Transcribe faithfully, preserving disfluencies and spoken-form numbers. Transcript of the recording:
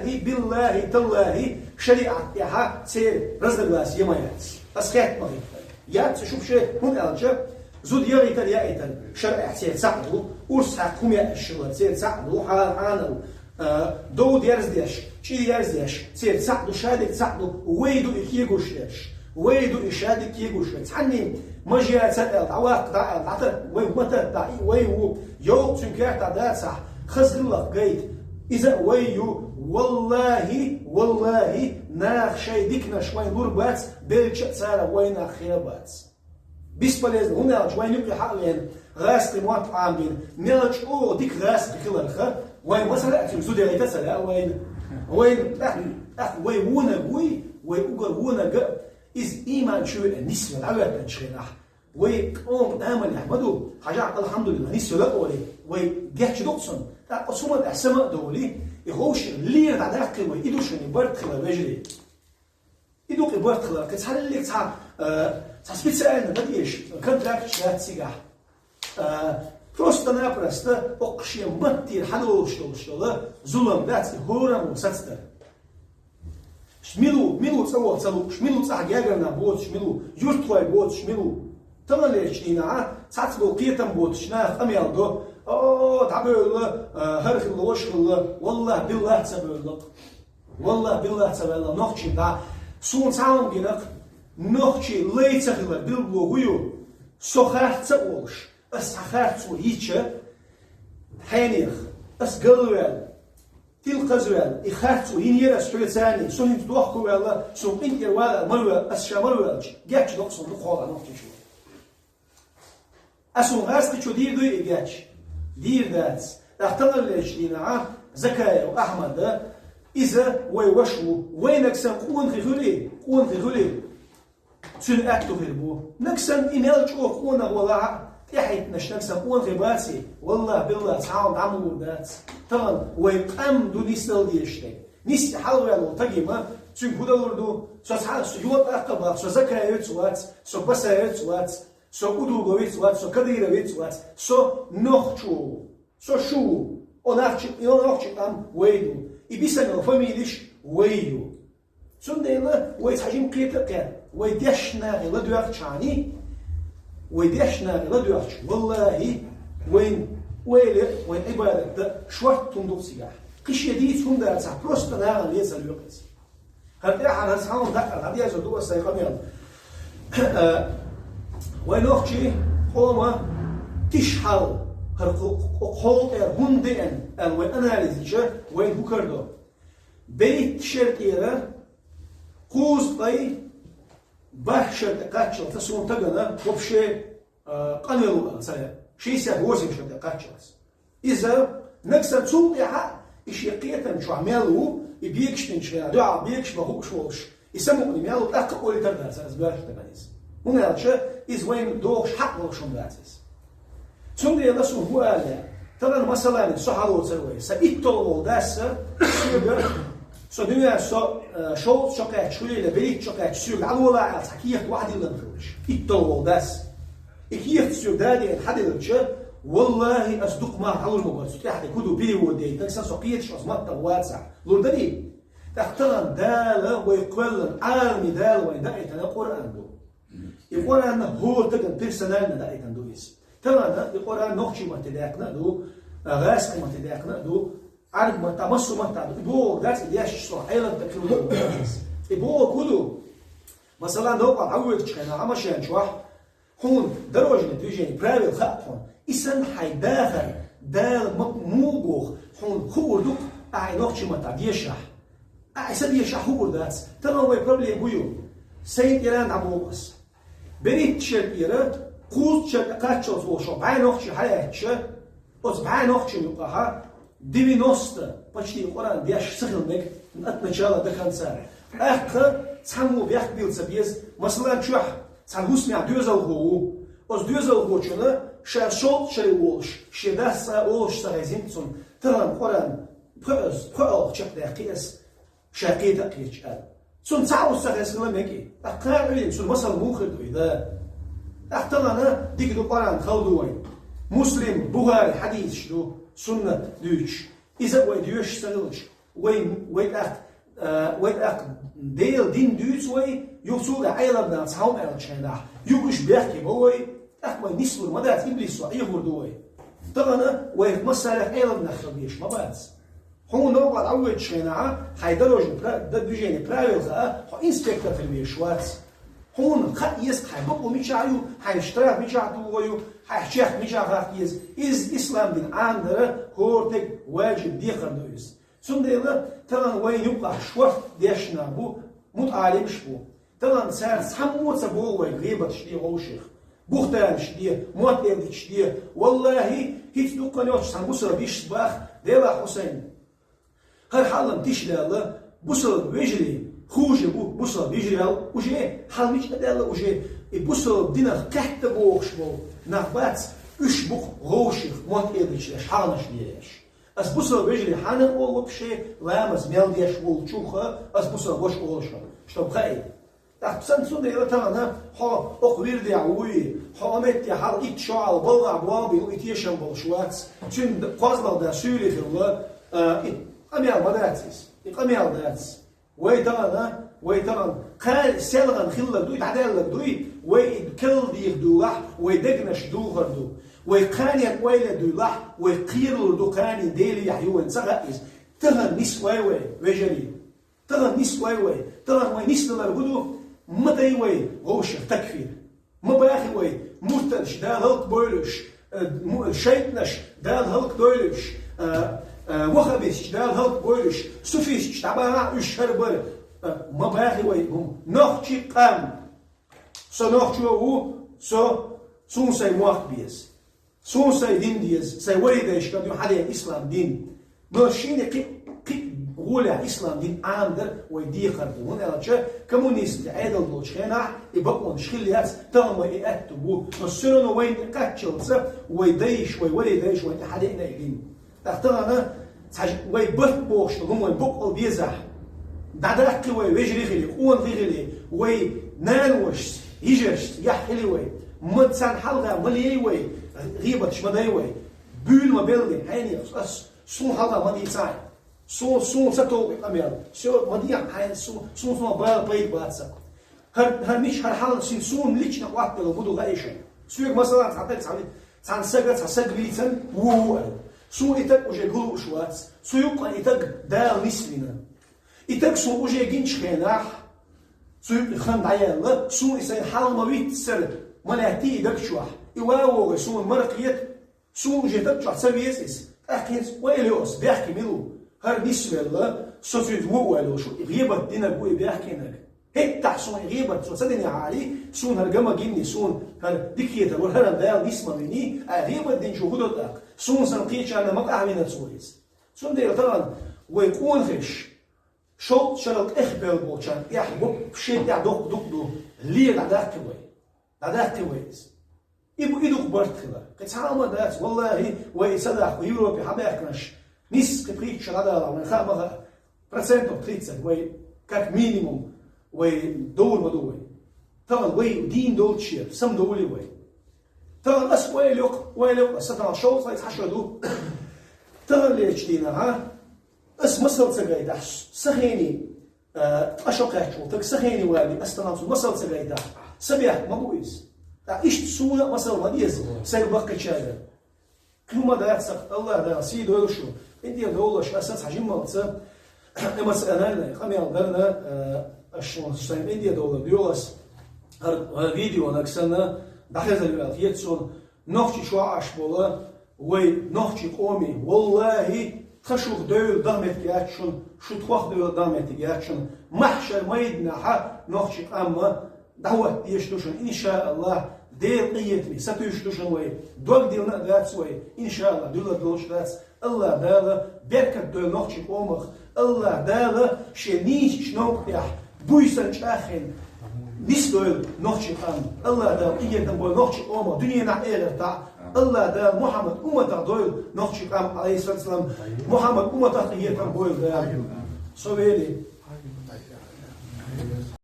Биллахи, таллахи, шариӀат тӀехьа церан разногласи ма яц. Ас хетта ма хетта. Яц шух ши, хӀунда аьлча, зуда яхийтар яхийтар шарӀехь церан цхьаъ ду, урс хьакха хӀума яа шила церан цхьаъ ду, хьал хьанал, а, дов дерзадеш, чӀир ерзадеш, церан цхьаъ ду, шадерг цхьаъ ду, вай ду и кегош деш. Вай ду и шадерг кегош деш. Цхьанне мажа яцар аьлла, дӀаваккха дӀа аьлла, дӀатар, вай ма тар дӀа, и вай ву, йовлакх цуьнан коьртахь дацахь, хаза гӀиллакх гайта. Иза а вай ю, валлахи, валлахи, наха шайн диканаш вайна лур бац, белча а цара вайнах хер бац. Бесполезно, хӀунда аьлча вайна юкъе хьа а веана, гӀазкхий мотт Ӏамабина, мел чӀогӀа дика гӀазкхий хиларх, вай масала а цуьнга зуда яхийта а ца лаьа вайна. Вайна тӀаккха, тӀаккха вай вонаг вуй, вай уггар вонаг а, иза ийман чу веана нисвелла дӀахӀоьттинчу хенахь, вай къоман амалехь ма ду, хьажахь, алхьамдулиллахӀ, нисвелла а олий, вай гечдо-кх цунна, тӀаккха оцу хӀуманна тӀехь сама а довлий, и ховшшехь лерина дӀадаккхий вай, и ду шуна барт хилар, вежарий. И ду-кх и барт хилар, кхин цхьаллиг цхьа, а, цхьа специально дан дезаш контракташ дац цигахь. А, просто-напросто окху шен маттера хьадолуш долуш долу зулам дац и хӀораммо сацдар. Мила ву, мила ву цӀа ваха ца лууш, мила ву цӀахь гергара нах боцуш, мила ву юьртахой боцуш, мила ву. Таханлерчу дийнахь цхьацца болу кхетам боцуш наха къамел до: «О, дӀабевлла, а, хӀара хилла, ваша хилла». Валлахь, биллахь, ца бевлла-кх. Валлахь, биллахь, ца ваьлла нохчийн дӀа. Суна цхьа хӀума гина-кх, нохчийн лай ца хилар билгало хӀун ю? Со харц а волуш, ас цхьа харцо йича, хьенех, ас галваьлла, тилкхазваьлла, и харцо йинера ас хьоьца, со хӀинца дохко ваьлла, суна къинтӀера вала ма ваьлла, ас ша ма ваьлча, гечдо-кх суна дукха хьолахь нохчичо. Ас хьуна гӀазкхичо дийр дуй и геч? Дийр дац. ТӀаккха таханлерчу дийнахь Закаев Ахьмада, иза вай ваша ву. Вайнаг санна къонахий хуьлий, къонахий хуьлий, цуьнан аьтто хир бу. Наг санна и мел чӀогӀа къонах валахь а, тӀаьхьахӀиттинарш наг санна къонахий баций, валлахь, биллахь, цхьа хӀума дӀа ма лур дац. Тахана вай къам ду нисдала дезаш дерг. Нисса хьалаваьлла волу стаге ма, цуьнга хӀун далур ду? Со цхьа а, со йоӀ тӀаккха а боху, со Закаевец а вац, со Басаевец а вац, со Удуговец а вац, со Кадыровец а вац, со нохчо ву, со шу ву, о нохчи, и о нохчи къам вай ду. И бисина фамилиш вай ю. Цундела вай цхьа жима кхета а кхетта, вай дешна нахе ладоьгӀчхьана, вай дешна нахе ладоьгӀча, валлахи, вайн ойла, вайн Ӏибадат дан шортта хӀума ду-кх цигахь. Кхин шен дийца хӀума дацахь, просто нахана леца лоьху иза. ХӀара тӀаьхьара хӀара цхьа хӀума дӀа а дӀадерзор ду аса сайн къамел. Э, вай нохчий къоман тиша хьал, хӀара кху-, кху-, кху хьолан тӀера хӀунда деана аьлла вай анализ йича, вайна хӀун карадо? БерхӀитта шера тӀера кхузткъе бархӀ шера тӀе кхаччалц суна тахана вообще, а, къанвелла ву аьлла ца лаьа. Шестьдесят восемь шера тӀе кхаччалц. Иза нагахь санна цул тӀаьхьа и шен кхетам чохь мел ву, и бегаш бинчу хенахь, дуьхьал бегаш бан хууш волуш, и самукъане мел ву, тӀаккха а ойла тардара цара, аса боьрша дагана иза. ХӀунда аьлча иза вайна догӀуш хьакъ долуш хӀума дац иза. Цундела суна хӀун ала лаьа? Тахана, масалан, со хьалоцур вай. Сан итталгӀа волу дас соьга, со дуьнен, со, э, шовзткъа шо кхаьчча хуьлийла, берхӀитта шо кхаьчча соьга дӀалолахь аьлла, цхьа кехат вахьа диллина хуьлуш. ИтталгӀа волу дас. И кехат соьга дадеана хьадиллича, валлахи, ас дукха мах дӀалур ма бара цу тӀехь, де куду перевод дейтинарг сан, со кхеташ оцу маттах вацахь. Лур дарий? ТӀаккха тахана Дала вай кхоьллина, Ӏаламийн Дала вайна даийтина Къуръан ду. И Къуръан хӀора стагана персонально даийтина ду иза. Тахана и Къуръан нохчийн матте даьккхина а ду, гӀазкхийн матте даьккхина а ду, Ӏарбийн матте, массо а матте ду. И бохург дац, и дешча со Ӏелам тӀе хилла бохург дац иза. И бохург хӀун ду? Масала, новкъа дӀавоьдучу хенахь машен чохь хьуна дорожное движение, правила хаьа хьуна. И санна хьайн дахар Дала ма-, муха боху, хьуна хуур ду-кх, ахьа и нохчийн маттахь дешахь. Ахьа и ца дешахь хуур дац. Тахана вай проблема хӀун ю? Сайна тӀера дӀабоху ас. БерхӀитта шера тӀера кхузткъа шо кхаччалц волуш бӀе нохчи хьаяьлча, оцу бӀе нохчийн юкъахь девяносто почти Къуръан деш ца хила мега от начала до конца. ТӀаккха цхьаммо бехк билла ца беза, масала, чохь цхьана хӀусамехь доьзалхо ву. Оцу доьзалхочунна ша шовзткъа шаре волуш, шен дас цкъа а волуш ца хезна цунна, тахана Къуръан пхоьазза, пхоьалгӀа чекхдаьккхи ас, ша кхета а кхеташ аьлла. Цунна цхьа а хӀума ца хезна хила мега и. ТӀаккха кхара Ӏуьйрина цунна масал муха хир ду и да? ТӀаккха тахана дика ду Къуръан хала ду вайн. Муслим, Бухари хьадисаш ду, суннат дуьйцуш. Иза а вай доьшуш ца хилча, Вай, вай тӀаккха, а, вай тӀаккха Делан дин дуьйцу вай, юха цул тӀаьхьа Ӏеламнаха цхьа хӀума аьллачу хенахь, юха уьш бехке бо вай, тӀаккха вай нислур ма дац, иблисо Ӏехур ду вай. Тахана вай массарех Ӏеламнах хила везаш ма бац. Хьуна новкъа дӀавоьдучу хенахь, хьайн дорожный пра-, д-, движение правил хаа, хьо инспектор хила везаш вац. Хьуна хаа еза хьайн бакъо мичахь ю, хьайн штраф мичахь тухур ю, хьайн чехка мичахь хахка еза. Иза ислам дин Ӏамадара хӀора стеган важиб декхар ду иза. Цундела тахана вайна юкъахь шорта дешна бу, мутаӀалимаш бу. Тахана цара цхьаммо а ца боху вай гӀийбаташ де вовшех, бухтанаш де, мотт элийташ де. Валлахьи, хӀинца дуккха а йоцуш цхьана бусалба йишас баха, Делахь, Хьусайн, хӀара хьал-м тиша даьлла, бусалба вежарий ховш бу, бусалба вежарий аьлла, уже хьал мича а даьлла, уже и бусалба динах кхетта бохуш болу нах бац, уьш бу-кх вовшех мотт элийташ деш, хьагӀанаш лелош. Ас бусалба вежарий хьанна олу вообще, ламаз мел деш волчух а ас бусалба ваша олуш, чтобы хаийта. ТӀаккха сан цундела тахана хьо окху вирдехь вуй, хьо а метте хьал итт шо Ӏала балгӀахь болу бен и тешам болуш вац. Цуьнан кхозлагӀа да суьйре хилла, а, и къамел ма дац иза, и къамел дац. Вай тахана, вай тахана кхане селхана хилларг дуй, дӀадаьлларг дуй, вай и керла дийха дуьйлахь, вай дегнаш духар ду. Вай кханенна ойла дуьйлахь, вай кхералур ду, кханенна Делехь ю вайн ца хаьа иза. Тахана нисвай вай, вежарий. Тахана нисвай вай. Тахана вай нисдалар хӀун ду? Ма дай вай вовшех такфир. Ма бахи вай муртадаш, Дала хӀаллакбойла уьш, э, му-, шайтӀанаш, Дала хӀаллакдойла уьш, э, э, ваххабисташ, Дала хӀаллакбойла уьш, суфисташ, дӀабахахь уьш хӀара бара. Э, ма бахи вай хӀума. Нохчи къам. Со нохчо ву, со, суна сайн мохк беза. Суна сайн дин деза, сайн валидайшка ду хьан ден ислам дин. Но шина кхин, кхин гӀолехь ислам дин Ӏамадар вай декхар ду. ХӀунда аьлча коммунистийн Ӏедал долчу хенахь и бакъонаш хилла яц, тахана вай и аьтту бу. Но все равно вайна тӀе кхаччалца вай дайша, вай валидайша вайна тӀе хьадеана и дин. ТӀаккха тахана цхьа вай барт бохуш долу хӀума вайн боккъал безахь. ДӀадаккхи вай вежарий хили, къонахий хили, вай наношца, йижаршца яхь хили вай. Ма царна хьалха ма лей вай, гӀийбаташ ма дай вай. Буьйла ма белла, хьенех ас, суна хьалха ма дийцахьа. Суна, суна ца товкъи къамел. Все, ма дехьа хьайна, суна, суна, суна бала пайда бац. ХӀара, хӀара мича, хӀара хьалха шен суна лично хӀоттаделла хӀун ду хаьий шайна? Соьга, масала, цхьа таг, цхьа, цхьана сага, цхьа саг вийцина, ву, ву аьлла. Суна и таг уже гулуш вац. Цу юккъана и таг Дала нисвина. И таг суна уже гинчу хенахь, цу юккъе хан дӀаяьлла, суна и сайн хьал ма виттара, ма лаьттий и даг чохь. И ван вогӀий суна мара кхета, суна уже даг чохь ца веза иза. ТӀаккха хӀинца ойла йо ас, бехке мила ву? ХӀара нисвелла, со цуьнца ву ойла йолуш ву, и гӀийбат динарг ву и бехкенарг. ХӀетахь суна и гӀийбат цо ца динехьарий, суна хӀара га ма гинний, суна хӀара дика хетар вара, хӀара Дала нис ма виний, ай гӀийбат динчо хӀун до тӀаккха? Суна санна кхечарна ма къахьвина цо иза. Цундела тахана вай къонахеш, шовзткъа шарал тӀехбевлла болчарна тӀехь вообще тӀехь доккха дукха ду, ле дӀадаккхи вай. ДӀадаккхи вай иза. И бу, и ду-кх барт хилар. Кхин цхьа а хӀума дац, валлахӀи, вай и ца даха, Европе хьабаьхкинарш, нисса кхин пхийтта шо дӀадалахь, вайн хаа ма хаьа, процентов тридцать вай, как минимум, вай довр ма ду вай. Тахана вай дийна долчу шера, самадовлий вай. Тахана ас ойла йо-кх, ойла йо-кх, ас тахана шовзткъе цхьа шо ду. Таханлерчу дийнахьа ас масал ца гайтахь, сан хений, а, ткъа шо кхаьчча волу таг сан хений валий, ас тахана цунна масал ца гайтахь, сан бехк ма бу иза. Ткъа иштта суна а масал ма деза, сайн баккхийчаьрга. ХӀума дац сан, АллахӀ Дала сий дойла шу. Индия долуш аса цхьа жиммалца эмоциональный къамел дарна, а, аш шуна сайн Индия долу доьлас, хӀара, хӀара видеонаг санна, дӀахезар ваьлла хета суна, Нохчийчохь Ӏаш болу вай нохчий къомий, валлахӀи, тхан шух девлла дагметтиг яц шуна, шу тхох девлла дагметтиг яц шуна. Махьшар майданахьа нохчий къам дӀахӀотта дезаш ду шуна, иншааллахӀ, Делан къинхетаме сатуьйсуш ду шуна вай. Дог диллина а дац вай, иншааллахӀ, дуьллур долуш дац. АллахӀ Дала беркат дойла нохчий къомах. АллахӀ Дала шен нийсачу новкъа тӀехь буьйсанна чӀагӀйина нисдойла нохчий къам. АллахӀ Дала къинхетам бойла нохчий къомах дуьненахь, эхартахь. АллахӀ Дала Мухьаммад умматах дойла нохчий къам, Ӏалайхиссалату вассалам. Мухьаммад умматах къинхетам бойла Дала. Со вели.